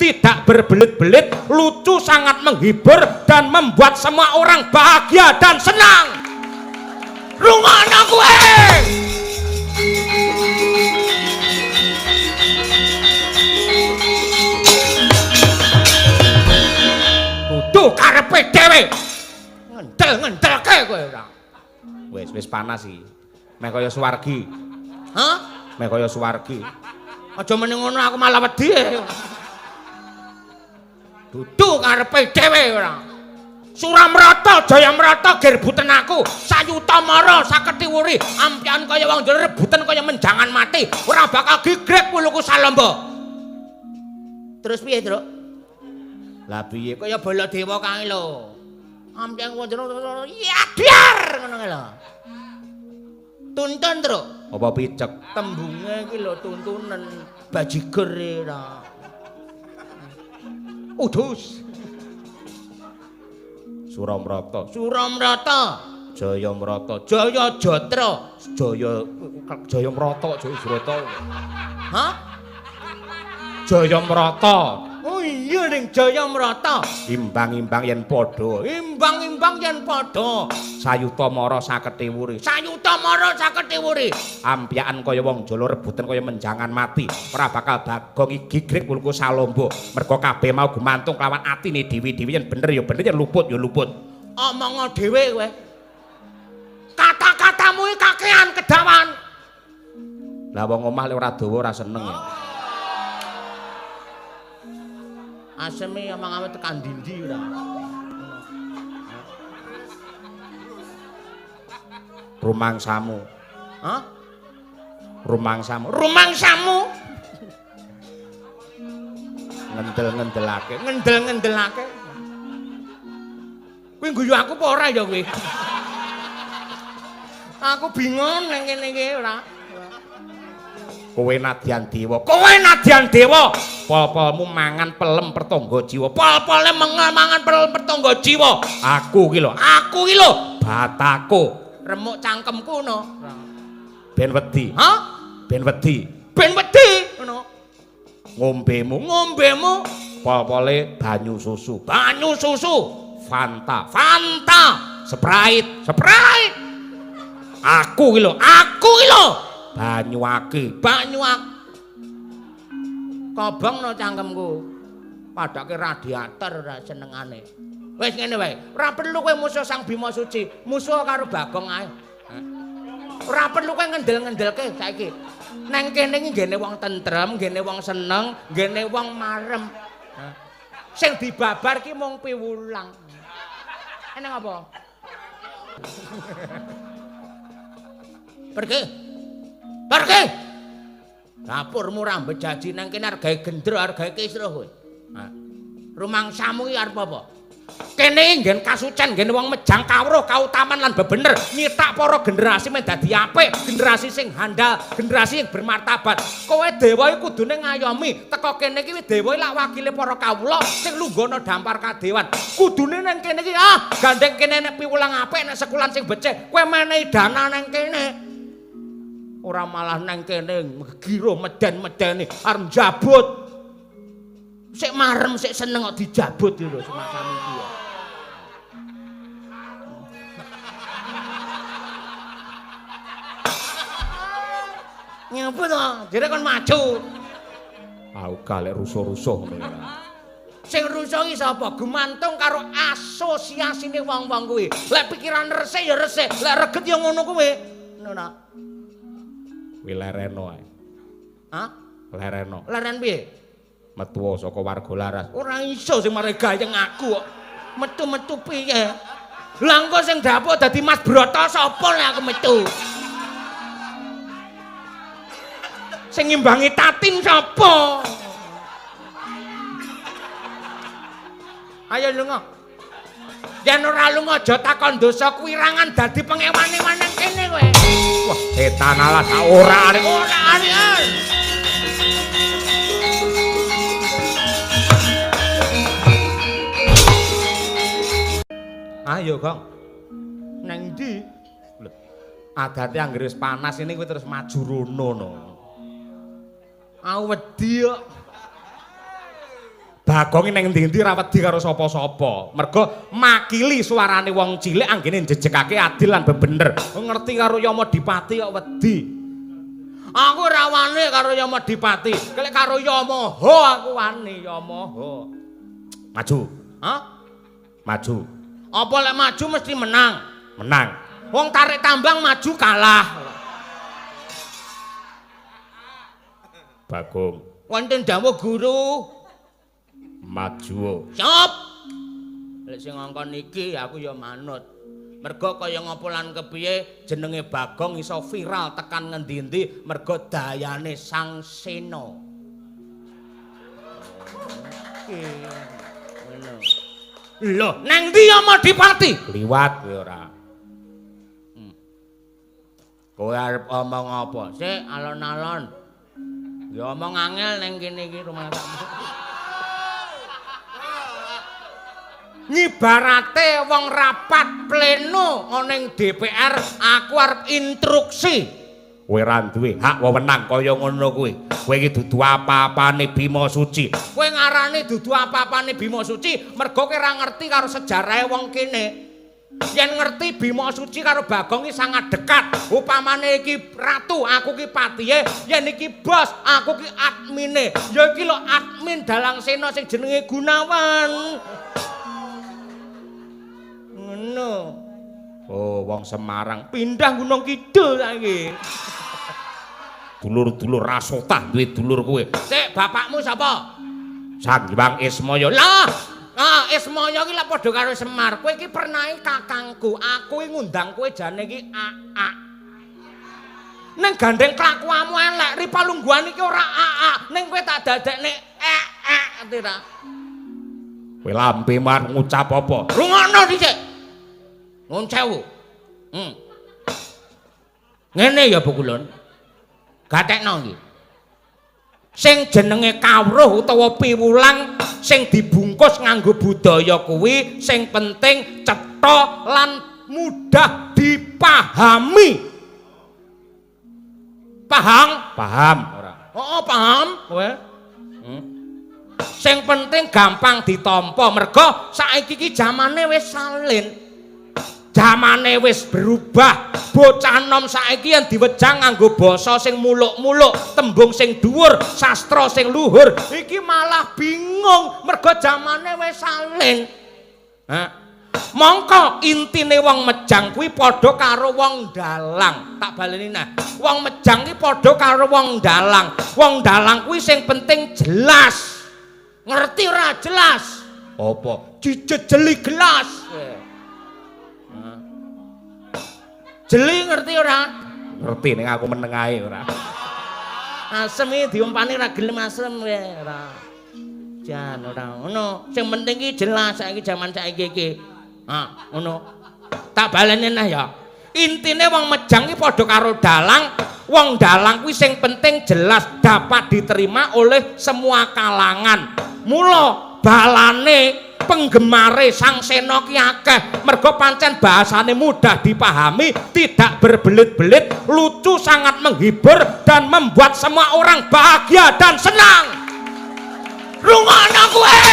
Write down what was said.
tidak berbelit-belit, lucu, sangat menghibur dan membuat semua orang bahagia dan senang. Rungokno kowe. Kudu karepe dhewe. Ngendel-ngendelke kowe ora. Wis wis panas iki. Meh kaya suwargi. Hah? Meh kaya suwargi. Aja meneng ngono aku malah wedi. Dudu karepe dhewe ora. Suramrata Jayamrata gerbuten aku, sayuta mara saketi wuri, ampian kaya wong njero rebutan kaya menjangan mati, ora bakal gigrek wuluku Salamba. Terus piye, Truk? Lah piye kaya Baladewa kae lho. Ampian wong njero ya biar ngono kae lho. Tuntun, Truk. Apa picek? Tembunge iki lho tuntunan bajigur ora. Udus. Suramrata, Suramrata, Jayamrata, Jaya Jatra, Jaya Jayamrata, Jaya Jrata. Hah? Jayamrata. Oh iya ning Jayamrata. Imbang-imbang yen padha. Imbang-imbang yen padha. Sayuta mara saketi wuri. Sayuta mara saketi wuri. Ampyakan kaya wong jala rebutan kaya menjangan mati. Ora bakal bagong gigrik wulku Salamba. Merga kabeh mau gumantung kelawan atine dewi-dewi yen bener ya bener yen luput ya luput. Omongo dhewe kowe. Kata-katamu iki kakean kedawan. Lah wong omah lek ora dawa ora seneng ya. Aseme omong tekan dindi ora. Rumangsamu. Hah? Rumangsamu. Rumangsamu. Ngendel-ngendelake, ngendel-ngendelake. Kuwi guyu aku apa ora ya kuwi? Aku bingung nang kene iki ora. Kowe nadyan dewa, kowe nadyan dewa. Pol-polmu mangan pelem pertangga jiwa. Pol-pole mangan pelem pertangga jiwa. Aku ki lho, aku ki lho, bataku. Remuk cangkemku no. Ben wedi. Hah? Ben wedi. Ben wedi ngono. Ngombemu, ngombemu. Pol-pole banyu susu, banyu susu. Fanta, Fanta. Sprite, Sprite. Aku ki lho, aku ki lho. Banyu aki, banyu aki. Kobong no cangkemku. Padake radiator ora senengane. Wis ngene wae, ora perlu kowe musuh Sang Bima Suci, musuh karo Bagong ae. Ora perlu kowe ngendel-ngendelke saiki. Nang kene iki nggene wong tentrem, nggene wong seneng, nggene wong marem. Sing dibabar ki mung piwulang. Eneng apa? Pergi. Pergi. Dapurmu ra mbejaji nang kene argae gendro, argae kisruh kowe. Rumangsamu iki arep apa? Kene nggen kasucen, nggen wong mejang kawruh, kautaman lan bebener, nyitak para generasi men dadi apik, generasi sing handal, generasi sing bermartabat. Kowe dewa iki kudune ngayomi, teko kene iki dewa lak wakile para kawula sing lungguhna dampar kadewan. Kudune nang kene iki ah, gandeng kene nek piwulang apik, nek sekolahan sing becik, kowe menehi dana nang kene. Ora malah nang kene giro meden-medeni arep njabut. Sik marem, sik seneng kok dijabut iki lho semacam iki ya. Nyapa to? Jere kon maju. Aku galek rusuh-rusuh ngono ya. Sing rusuh iki sapa? Gumantung karo asosiasine wong-wong kuwi. Lek pikiran resik ya resik, lek reget ya ngono kuwi. Ngono ta. Kuwi lereno ae. Hah? Lereno. Leren piye? Metu saka warga laras. Ora iso sing mare gayeng aku kok. Metu-metu piye? Lah engko sing dapuk dadi Mas Broto sapa lek aku metu? Sing ngimbangi Tatin sapa? Ayo lunga. Yen ora lunga aja takon dosa kuwirangan dadi pengewan-ewan nang kene kowe. Wah, setan alas ora arek ora arek. Ayo, Gong. Nang ndi? Lho, adate anggere wis panas ini kowe terus maju rono no. Aku wedi kok. Bagong ning endi-endi ra wedi karo sapa-sapa. Mergo makili suarane wong cilik anggene njejegake adil lan bebener. Ngerti karo Yama Dipati kok wedi. Aku ora wani karo Yama Dipati. Kelek karo Yamaha aku wani Yamaha. Maju. Hah? Maju. Apa lek maju mesti menang? Menang. Wong tarik tambang maju kalah. Bagong. Wonten dawuh guru. Maju. Siap. Lek sing ngongkon iki aku ya manut. Mergo kaya ngopo lan kepiye jenenge Bagong iso viral tekan ngendi-endi mergo dayane Sang Sena. Ngono. Lho, nang ndi Yama Dipati? Liwat kowe ora. Kowe arep omong apa? Sik alon-alon. Ya omong angel ning kene iki rumangsamu. Ngibarate wong rapat pleno ning DPR, aku arep instruksi. Kowe ra duwe hak wewenang kaya ngono kuwi. Kowe iki dudu apa-apane Bima Suci. Kowe ngarani dudu apa-apane Bima Suci mergo kowe ora ngerti karo sejarahe wong kene. Yen ngerti Bima Suci karo Bagong iki sangat dekat. Upamane iki ratu, aku ki patihe, yen iki bos, aku ki admine. Ya iki lho admin Dalang Sena sing jenenge Gunawan. Ngono. Oh, wong Semarang pindah Gunung Kidul saiki. Dulur-dulur rasotah duwe dulur kowe. Sik, bapakmu sapa? Sang Hyang Ismaya. Lah, Ismaya iki lak padha karo Semar. Kowe iki pernahe kakangku. Aku iki ngundang kowe jane iki AA. Ning gandeng kelakuanmu elek, ri palungguhan iki ora AA. Ning kowe tak dadekne ee ngerti ta? Kowe lambe mar ngucap apa? Rungokno dhisik. Nuwun sewu. Ngene ya Bu Kulon. Gatekno iki. Sing jenenge kawruh utawa piwulang sing dibungkus nganggo budaya kuwi sing penting cetha lan mudah dipahami. Paham? Paham ora? Oh, paham kowe. Sing penting gampang ditampa mergo saiki iki jamane wis salin. Jamane wis berubah. Bocah nom saiki yang diwejang nganggo basa sing muluk-muluk, tembung sing dhuwur, sastra sing luhur. Iki malah bingung mergo jamane wis salin. Hah? Mongko intine wong mejang kuwi padha karo wong dalang. Tak baleni nah. Wong mejang ki padha karo wong dalang. Wong dalang kuwi sing penting jelas. Ngerti ora jelas? Apa? Dijejeli gelas. Jeli ngerti ora? Ngerti ning aku meneng ae ora. Asem iki diompani ora gelem asem kowe ora. Jan ora ngono. Sing penting iki jelas saiki jaman saiki iki. Ha, ngono. Tak baleni neh ya. Intine wong mejang iki padha karo dalang. Wong dalang kuwi sing penting jelas dapat diterima oleh semua kalangan. Mula balane penggemare Sang Sena ki akeh mergo pancen bahasane mudah dipahami, tidak berbelit-belit, lucu, sangat menghibur dan membuat semua orang bahagia dan senang. Rungokno kowe.